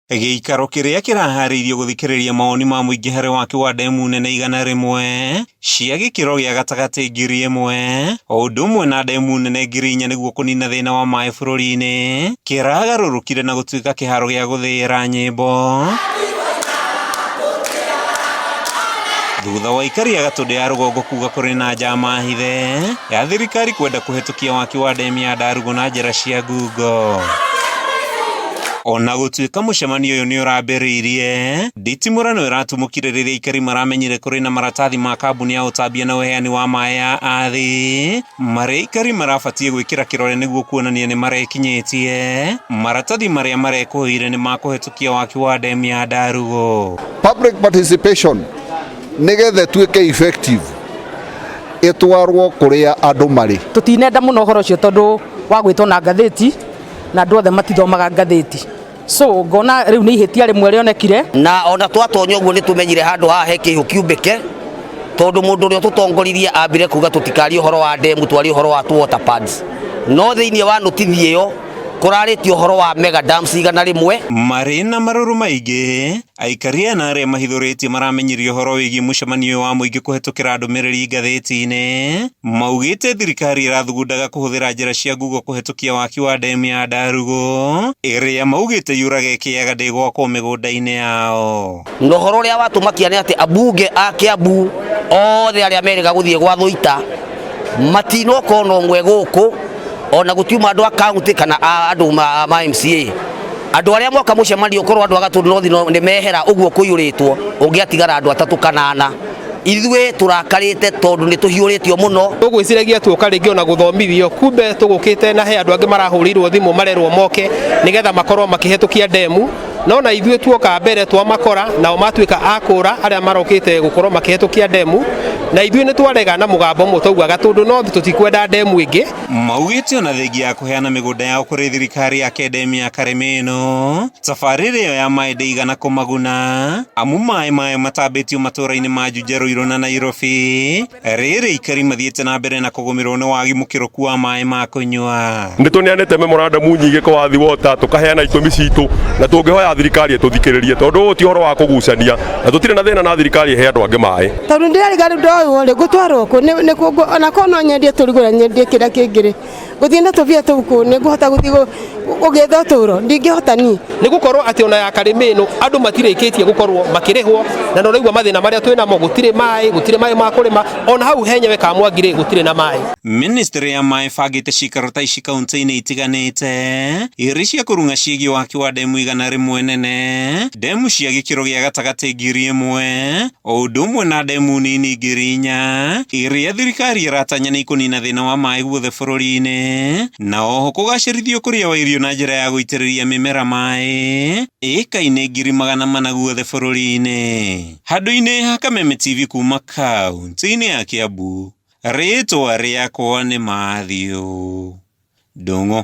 Gĩikaro kĩrĩa kĩraharĩirio gũthikĩrĩria mawoni ma mũingĩ harĩ waki wa ndemu nene 100 cia gĩkĩro gĩa gatagatĩ 1000 o ũndũ ũmwe na ndemu nene 4000 nĩguo kũnina thĩna wa maĩ bũrũri-inĩ kĩragarũrũkire na gũtuĩka kĩharo gĩa gũthĩĩra nyĩmbo thutha wa aikari a Gatũndũ ya rũgongo kuga kũrĩ na njama hithe ya thirikari kwenda kũhetũkia waki wa ndemu ya Ndarugu na njĩra cia ngungo. Ona gũtuĩka mũcemanio ũyũ nĩ ũrambĩrĩirie, nditimũrano ĩratumũkire rĩrĩa aikari maramenyire kũrĩ na maratathi ma kambuni ya ũtambia na ũheani wa maĩ ya Athi marĩa aikari marabatiĩ gwĩkĩra kĩrore nĩguo kuonania nĩ marekinyĩtie. Maratathi marĩa marekũĩire nĩ makũhetũkia waki wa ndemu ya Ndarugu. Public participation nĩgetha ĩtuĩke effective ĩtwarwo kũrĩa andũ marĩ. Tũtinenda mũno ũhoro ũcio tondũ wa gwĩtwo na ngathĩti na andũ othe matithomaga ngathĩti, so ngona rĩu nĩ ihĩtia rĩmwe rĩonekire. Na ona twatonya ũguo nĩ tũmenyire handũ haha he kĩihũ kiumbĩke, tondũ mũndũ ũrĩa ũtũtongoririe ambire kuga tũtikarie ũhoro wa ndemu, twarie ũhoro wa two water pads, no thĩinĩ wa notithi ĩyo kũrarĩtio ũhoro wa mega dams 100. Marĩ na marũrũ maingĩ, aikari aya na arĩa mahithũrĩtie maramenyirie ũhoro wĩgiĩ mũcemanio ũyũ wa mũingĩ kũhetũkĩra ndũmĩrĩri ngathĩti-inĩ. Maugĩte thirikari ĩrathugundaga kũhũthĩra njĩra cia ngungo kũhetũkia waki wa ndemu ya Ndarugu ĩrĩa maugĩte yuraga ĩkĩaga ndĩgwakwo mĩgũnda-inĩ yao. Na ũhoro ũrĩa watũmakia nĩ atĩ ambunge a Kiambu othe arĩa merĩga gũthiĩ gwa Thũita matinoka ona ũmwe gũkũ, ona gũtiuma andũ a kaunti kana andũ ma MCA. Andũ arĩa moka mũcemanio korwo andũ a Gatũndũ North nĩ mehera ũguo kũiyũrĩtwo, ũngĩatigara andũ atatũ kana ana. Ithuĩ tũrakarĩte tondũ nĩ tũhiũrĩtio mũno. Tũgwĩciragia tuoka rĩngĩ ona gũthomithio, kumbe tũgũkĩte na he andũ angĩ marahũrĩirwo thimũ marerwo moke nĩgetha makorwo makĩhetũkia ndemu, no na ithuĩ tuoka mbere twamakora nao matuĩka a kũra arĩa marokĩte gũkorwo makĩhetũkia ndemu, na ithuĩ nĩ twarega na mũgambo ũmwe twauga Gatũndũ North tũtikwenda ndemu ĩngĩ. Maugĩte ona thengia ya kũheana mĩgũnda yao kũrĩ thirikari ya ndemu ya Karĩmĩno, tabarĩra ĩyo ya maĩ ndĩigana kũmaguna amu maĩ mayo matambĩtio matũũra-inĩ ma Juja, Ruiru na Nairobi. Rĩrĩ aikari mathiĩte na mbere na kũgũmĩrwo nĩ wagi mũkĩrũku wa maĩ ma kũnyua. Nĩ tũneanĩte memorandum nyingĩ kwa Athi Water tũkaheana itũmi citũ na tũngĩhoya thirikari ĩtũthikĩrĩrie tondũ ũyũ ti ũhoro wa kũgucania na tũtirĩ na thĩna na thirikari ĩhe andũ angĩ maĩ. Tondũ ndĩrariga rĩu ndoywo rĩ ngũtwarwo kũ nĩ kũ ona korwo no nyendie tũrigũ na nyendie kĩrĩa kĩngĩ rĩ gũthiĩ na tũbia tũu kũ nĩ ngũhota gũthiĩ gũgĩetha ũtũro ndingĩhota niĩ. Nĩ gũkorwo atĩ ona ya Karĩmĩnũ andũ matirĩkĩtie gũkorwo makĩrĩhwo na nĩ ũraigua mathĩna marĩa twĩ namo, gũtirĩ maĩ, gũtirĩ maĩ ma kũrĩma, ona hau henyewe Kamwangi rĩ gũtirĩ na maĩ. Ministry ya maĩ ĩbangĩte ciikaro ta ici kaunti-inĩ itiganĩte irĩ cia kũrung'a ciĩgiĩ waki wa ndemu 100 nene, ndemu cia gĩkĩro gĩa gatagatĩ 1000 o ũndũ ũmwe na ndemu nini 4000 iria thirikari ĩratanya nĩ ikũnina thĩna wa maĩ guothe bũrũri-inĩ na oho kũgacĩrithia ũkũria wa irio na njĩra ya gũitĩrĩria mĩmera maĩ ĩka-inĩ 400,000 guothe bũrũri-inĩ. Handũ-inĩ ha Kameme TV kuma kaunti-inĩ ya Kiambu, rĩtwa rĩakwa nĩ Matthew Ndung'u.